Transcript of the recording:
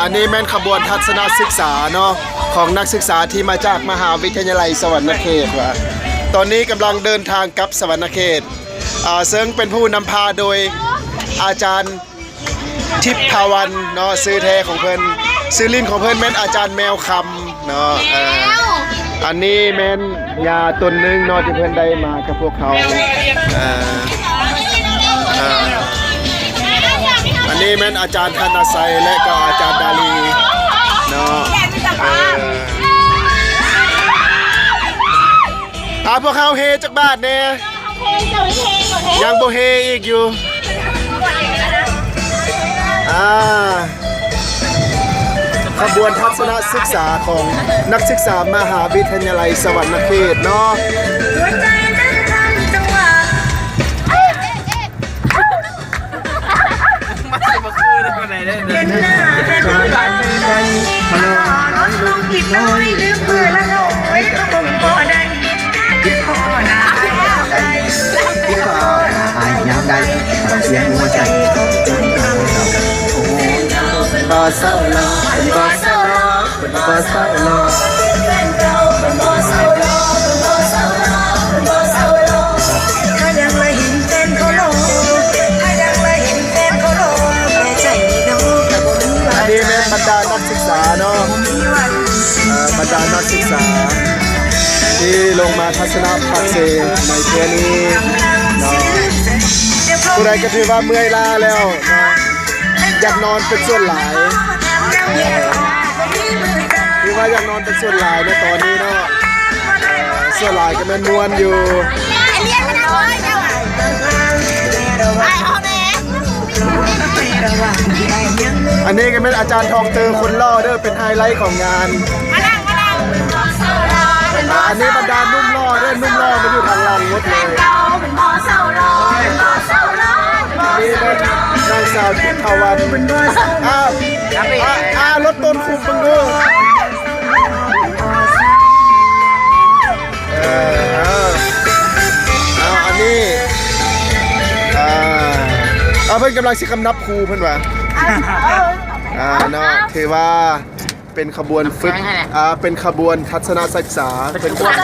ອັນນີ້ແມ່ນຂະບວນທັດສະນະສຶກສາເນາະ ຂອງນັກສຶກສາທີ່ມາຈາກມະຫາວິທະຍາໄລສະຫວັນນະເຂດວ່າ ຕອນນີ້ກຳລັງເດີນທາງກັບສະຫວັນນະເຂດ ອ່າ ເຊິ່ງເປັນຜູ້ນຳພາໂດຍອາຈານ ທິບພາວັນເນາະ ຊື່ແທ້ຂອງເພິ່ນ ຊື່ຫຼິ້ນຂອງເພິ່ນແມ່ນອາຈານແມວຄຳເນາະ. ເອີ ອັນນີ້ແມ່ນ ຍາຕົນໜຶ່ງເນາະ ທີ່ເພິ່ນໄດ້ມາກັບພວກເຮົາ. ເອີ ເອີ ອັນນີ້ແມ່ນອາຈານທະນາໄຊ ແລະກໍອາຈານດາລີເນາະ. ເອີ ອາ ພວກເຮົາເຮຈັກບາດແດ່? ຍັງບໍ່ເຮອີກຢູ່. ອ່າ ຂະບວນທັດສະນະສຶກສາຂອງນັກສຶກສາມະຫາວິທະຍາໄລສະຫວັນນະເຂດເນາະ. ອັນນີ້ແມ່ນບັນດານັກສຶກສາເນາະ ເອີ ບັນດານັກສຶກສາທີ່ລົງມາທັດສະນະພັກເສໃນເທື່ອນີ້ເນາະ. ຜູ້ໃດກໍຖືວ່າເມື່ອຍລ້າແລ້ວເນາະ ຢາກນອນເປັນສ່ວນຫຼາຍ ຖືວ່າຢາກນອນເປັນສ່ວນຫຼາຍໃນຕອນນີ້ເນາະ. ເອີ ສ່ວນຫຼາຍກໍແມ່ນມ່ວນຢູ່. ອັນນີ້ກໍແມ່ນອາຈານທອງເຕີຄົນຫຼໍ່ເດີ ເປັນໄຮໄລຂອງງານ. ມານັ່ງ ມານັ່ງ. ອັນນີ້ບັນດາໜຸ່ມຫຼໍ່ເດີ ໜຸ່ມຫຼໍ່ມາຢູ່ທາງຫຼັງໝົດເລີຍ. ນີ້ນາງສາວທິບພາວັນ. ອ້າວ ອາ ອາ ລົດຕົ້ນຄຸມເບິ່ງດູ. ເອີ ເອີ ເອົາ ອັນນີ້ ອ່າ ເອົາ ເພິ່ນກຳລັງຊິຄຳນັບຄູເພິ່ນວ່າ ອ່າ ເນາະ ຖືວ່າເປັນຂະບວນຝຶກ ອ່າ ເປັນຂະບວນທັດສະນະສຶກສາ ເປັນຂະບວນ